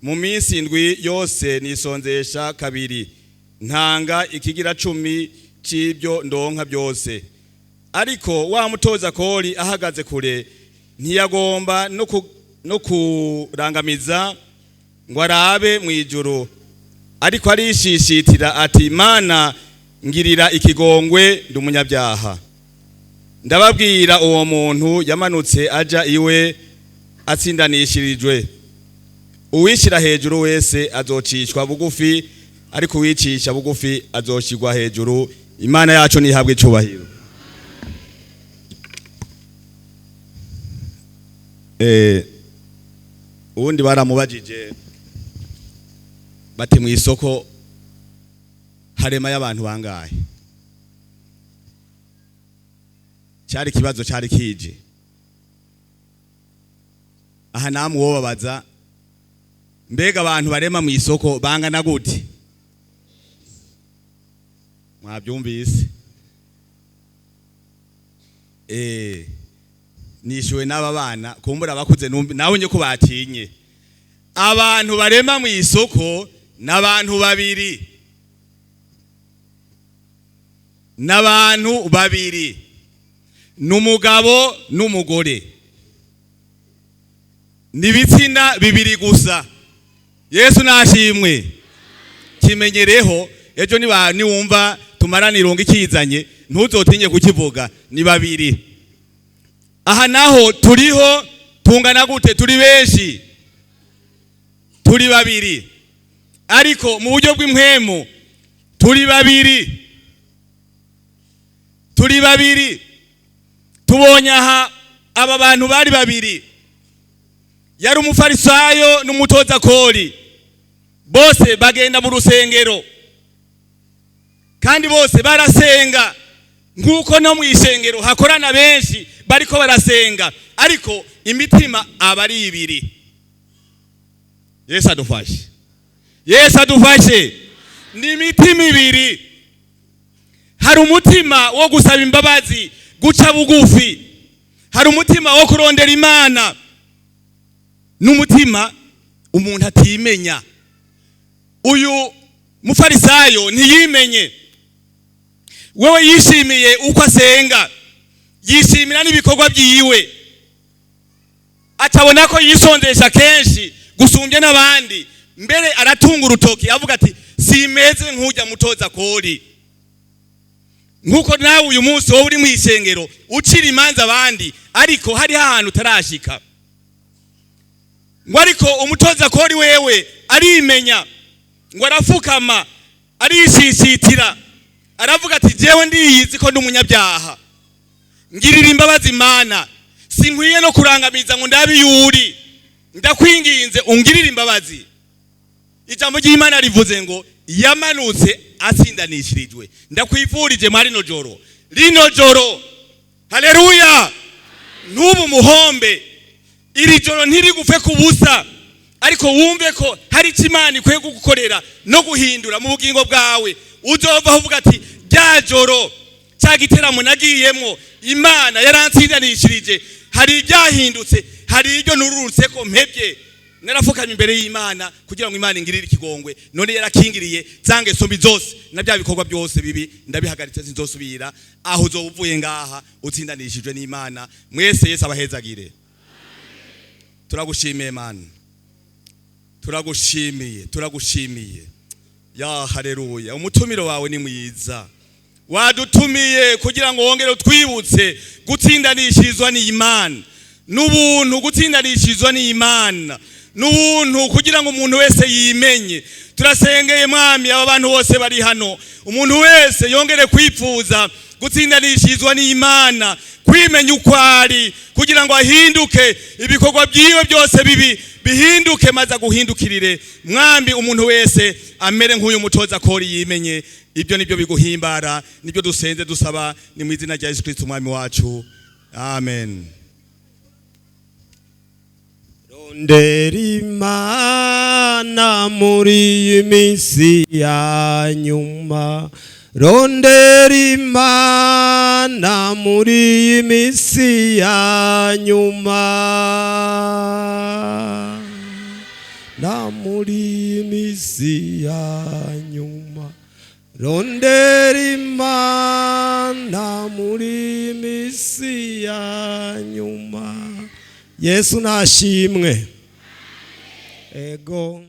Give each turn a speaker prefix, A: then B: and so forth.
A: Mu minsi indwi yose nisonzesha kabiri, ntanga ikigira cumi c'ibyo ndonka byose. Ariko wa mutoza kori ahagaze kure, ntiyagomba no kurangamiza ngo arabe mu ijuru, ariko arishishitira ati: "Mana, ngirira ikigongwe, ndi umunyabyaha." Ndababwira, uwo muntu yamanutse aja iwe atsindanishirijwe. Uwishyira hejuru wese azocishwa bugufi, ariko uwicisha bugufi azoshirwa hejuru. Imana yacu nihabwe icubahiro. Uwundi baramubajije bati: "Mu isoko harema y'abantu bangahe?" Cyari ikibazo cyari kije aha. Namwe wobabaza: "Mbega abantu barema mu isoko bangana gute?" Mwabyumvise. Nishuwe n'aba bana, kumbura abakuze nawe nye ko batinye. Abantu barema mu isoko n'abantu babiri, n'abantu babiri, n'umugabo n'umugore, ni ibitsina bibiri gusa. Yesu nashimwe. Kimenyereho, ejo niba niwumva tumarana irungu ikizanye, ntuzotinye kukivuga. Ni babiri. Aha naho turiho tungana gute? Turi benshi? Turi babiri, ariko mu buryo bw'impwemu turi babiri, turi babiri. Tubonye aha aba bantu bari babiri, yari umufarisayo n'umutoza kori. Bose bagenda mu rusengero kandi bose barasenga, nk'uko no mu isengero hakorana benshi bariko barasenga, ariko imitima aba ari ibiri. Yesu adufashe, Yesu adufashe. Ni imitima ibiri. Hari umutima wo gusaba imbabazi, guca bugufi, hari umutima wo kurondera Imana, n'umutima umuntu atimenya. Uyu mufarisayo ntiyimenye wewe, yishimiye uko asenga, yishimira n'ibikorwa byiwe, atabona ko yisondesha kenshi gusumbya n'abandi. Mbere aratunga urutoki avuga ati: "Simeze nk'ujya mutoza kori." Nk'uko nawe uyu munsi wowe uri mu isengero ucira imanza abandi, ariko hariho ahantu utarashika. Ngo ariko umutoza kori wewe arimenya, ngo arafukama, arishishitira, aravuga ati: "Jewe ndiyizi ko ndi umunyabyaha, ngirira imbabazi Imana, sinkwiye no kurangamiza ngo ndabe yuri, ndakwinginze ungirire imbabazi." Ijambo ry'Imana rivuze ngo yamanutse atsindanishirijwe. Ndakwifurije mwa rino joro, rino joro, haleluya, ntubu muhombe iri joro, ntirigufe ku busa, ariko wumve ko hari icyo Imana ikwiye kugukorera no guhindura mu bugingo bwawe. Uzova uvuga ati: "Rya joro cya giteramo nagiyemo, Imana yaransindanishirije, hari ibyahindutse, hari ibyo nururutse ko mpebye, narapfukamye imbere y'Imana kugira ngo Imana ingirire ikigongwe, none yarakingiriye za ngeso mbi zose na bya bikorwa byose bibi, ndabihagaritse, sinzosubira." Aho uzoba uvuye ngaha utsindanishijwe n'Imana. Mwese Yesu abahezagire. Turagushimiye Mana, turagushimiye, turagushimiye. Ya haleluya! Umutumiro wawe ni mwiza, wadutumiye kugira ngo wongere utwibutse gutsindanishirizwa n'Imana n'ubuntu, gutsindanishirizwa n'Imana n'ubuntu, kugira ngo umuntu wese yimenye. Turasengeye Mwami, aba bantu bose bari hano, umuntu wese yongere kwifuza gutsindanishirizwa n'Imana, kwimenya uko ari, kugira ngo ahinduke, ibikorwa byiwe byose bibi bihinduke, maze aguhindukirire. Mwami, umuntu wese amere nk'uyu mutoza kori yimenye. Ibyo nibyo biguhimbara, nibyo dusenze dusaba, ni mu izina rya Yesu Kristo Umwami wacu, amen.
B: Rondera Imana muri iyi minsi ya nyuma, rondera Imana muri iyi minsi ya nyuma. Na muri iyi minsi ya nyuma, rondera Imana muri iyi minsi ya nyuma. Yesu nashimwe. Ego.